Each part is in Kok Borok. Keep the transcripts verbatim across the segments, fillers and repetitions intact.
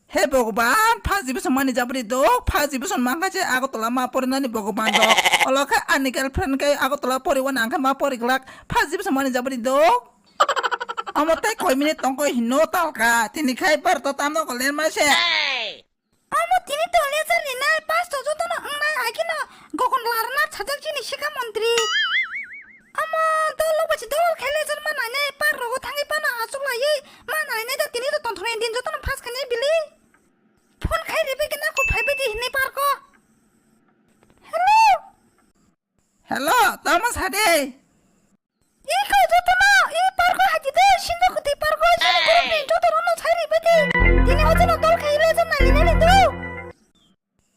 He Bhagwan, first division mani jabri dok, first division mangkha je Agartala ma porinani Bhagwan dok. Olo khe ani girlfriend khe Agartala poriwan ang khe ma poriglak, first division mani jabri dok. Amo tei koi minute tongkho hinno talka, tini khai bar to tamno ko len ma se. Amo tini to lejar ni nai pasto joto no wngnai agino gokon larna sajak jini sikha montri. Amo dol lok bachi dol khe lejar ma nai nai par rogo thangi pano achuk lai ma nai nai da tini to tonthoni din joto no phas khani bili. Phone khai ribe kena ko phaibe di hinwi parko. Hello. Hello, tamo sade. Iko joto no, i parko hati de, sindo kuti parko, sini kurupni joto no no sai ribe di. Tini hote no dol khai le jan nani nani do.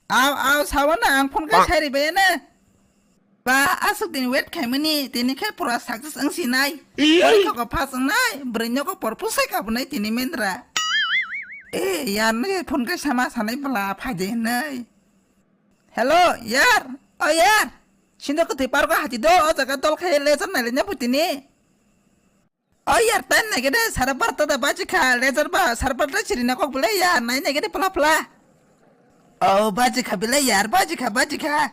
Aw, aw, sawana ang phone khai sai ribe na. Ba, aswk din wait khaimani, tini khe pura success wng sinai. Ih! Porikha ko pass wngnai, bwrwi nogo porpus sai kabunai tini mendra. Eh, yar nai phone kai sama sanai bwla phaide hinai. Hello, yar. O yar. Sindo kwthwi parko hati do, o jaga dol khai lejar nai lenya putini. O yar, time nai gede, sara barta da baji kha, lejar ba, sara barta chiri na kok bwle yar, nai nai gede pla pla. O baji kha bwle yar, baji kha, baji kha.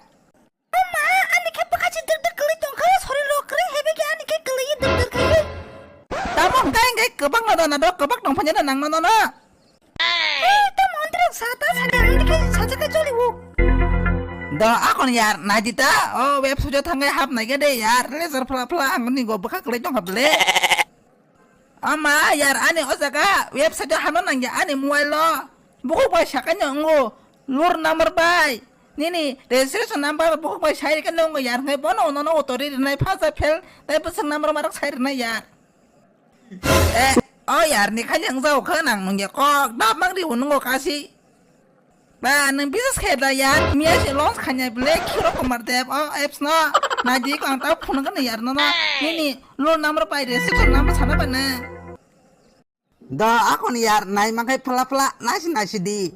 Ama, ani khe bwkha si dik dik kwlwi tong kha, sori rok kwrwi hebe khe ani khe kwlwi dik dik khe. Tamo hwnkhe hwnkhe kwbang no dana do, kwbang tong phanya da nang mano no. Hey, tamo hwnkhe sa ta sa de, ani khe sa sa khe choli wo. Do akon yar, nai di ta, o website o thangai hap nai ge de yar, lejar phla phla ang ni go bwkha kwlwi tong kha bwle. Ama yar ani o jaga website o hano nangya ani mobile o. Bukhuk bai sakanya wngo lur number bai. Nini registration number bukhuk bai sai rikha nwngo yar hwnkhai bono ono no auto ri rinai phaja phel tai bwswk number marok sai rinai yar. Eh, o yar ni khanya wngjao kha nang nungya kok dap mang ri nwngo kasi. Ba, nwng business khe da yar, miya se launch khanya bile, Kishore Kumar Dev, o apps no, naidi ko ang ta phone gana yar no no, nini loan number pai de, second number sana ba na. Da, akon yar, nai makai phala phala, nasi nasi di.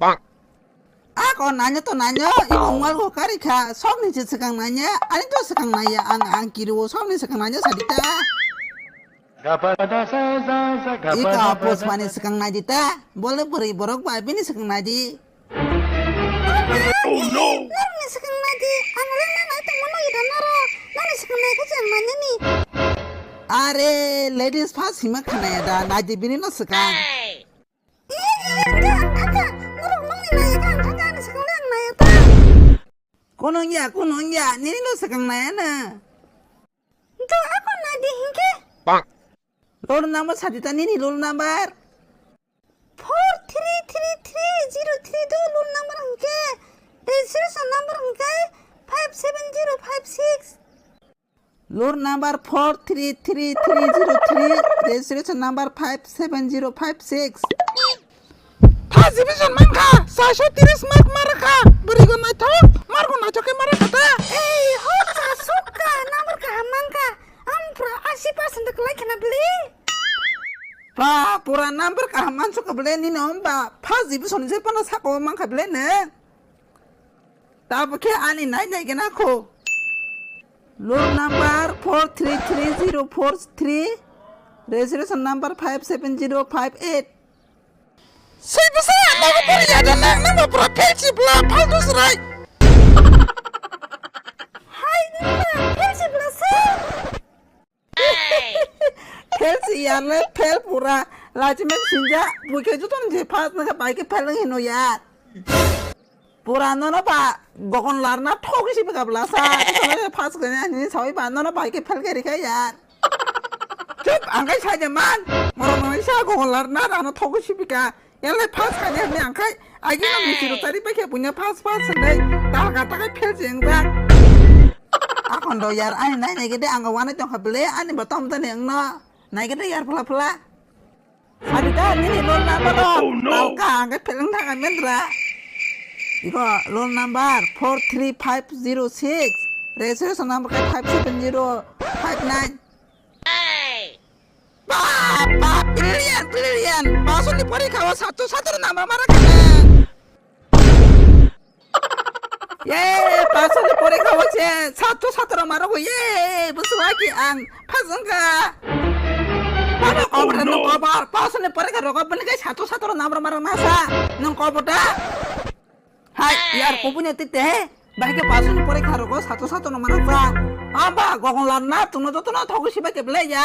Akon nanyo to nanyo, imo ngal go kari kha, sok ni se sekang nanya, ani to sekang nanya, ang ang kiri o sok ni sekang nanya sadita. Iko puspani swkang naidi ta, bole bwrwi borok bai bini swkang naidi. Oh no! Norokni swkang naidi, ang lengna nai tongmano ida norok, noni swkang naikhe chwng manyani. Are, ladies first hima khanaya da, naidi bini no swkang. Iya, iya, iya, ang thangkha, norok nokni naiya kha, ang thangkha, ani swkang le ang naiya ta. Kunung ya, kunung ya, nini no swkang naiya na. Do ako naidi hinkhe. Roll number sadita nini roll number. Four three three three zero three do roll number hinkhe. Registration number hinkhe five seven zero five six. Roll number four three three three zero three, registration number five seven zero five six. First division mankha, saiso tiris mark marakha, bwrwigo naithok, markgo naithok khe marakha ta. Ei, ho, chasukha, number kaham mankha, ang pura ashi percent kwlai khna bwle. Ba, pura number kaham mansukha bwle, nini hwnba first division je phano saka o mankha bwle nwng. Tabukhe ani nai nai gana kho. Roll number four three three zero four three, registration number five seven zero five eight. Sui bwsa, nogo pori ya da nang, nang ba pura phelsi bla, phaltu srai. Hai, nang ba phelsi bla se. Phelsi ya le, phel pura. Lachi mek sinja, buke juton je pass na ka bai ke phel nang hino ya. Pura nono ba gogon larna thok si bika blasa. Pass kene ani sawi ba nono bai ke phel ke rika ya. Chup, ang kai sai de man. Moro moro sa gogon larna rano thok si bika. Yale pass kene ani ang kai. Agi na misi ro tari bai ke punya pass pass nai. Taga taga phel jeng jak. Akon do yar ani nai nai gede ang wana tong kha bele ani ba tom tani ang no. Nai gede yar phala phala. Sabita, nini roll number o. Oh, no. Talka, ang khe pheleng thang mendra. Iko roll number four three five zero six. Registration number khe five seven zero five nine. Ba, ba, brilliant, brilliant. Pasoni porikha o satto sattor number mara khe. Ye, pasal ni pore khawa se, satu satu rok maro ko, ye, busu aki ang, phasang ka. Ba, Kobor, nung kobor, pasuni porikha rogo bini kai sato sato namra mara masa. Nung kobor da? Hai, yar kubuni tite he. Bahai ke pasuni porikha rogo sato sato no mara sa. Aba, gogon lan na, tuno joto no thogo sibai ke belai ya.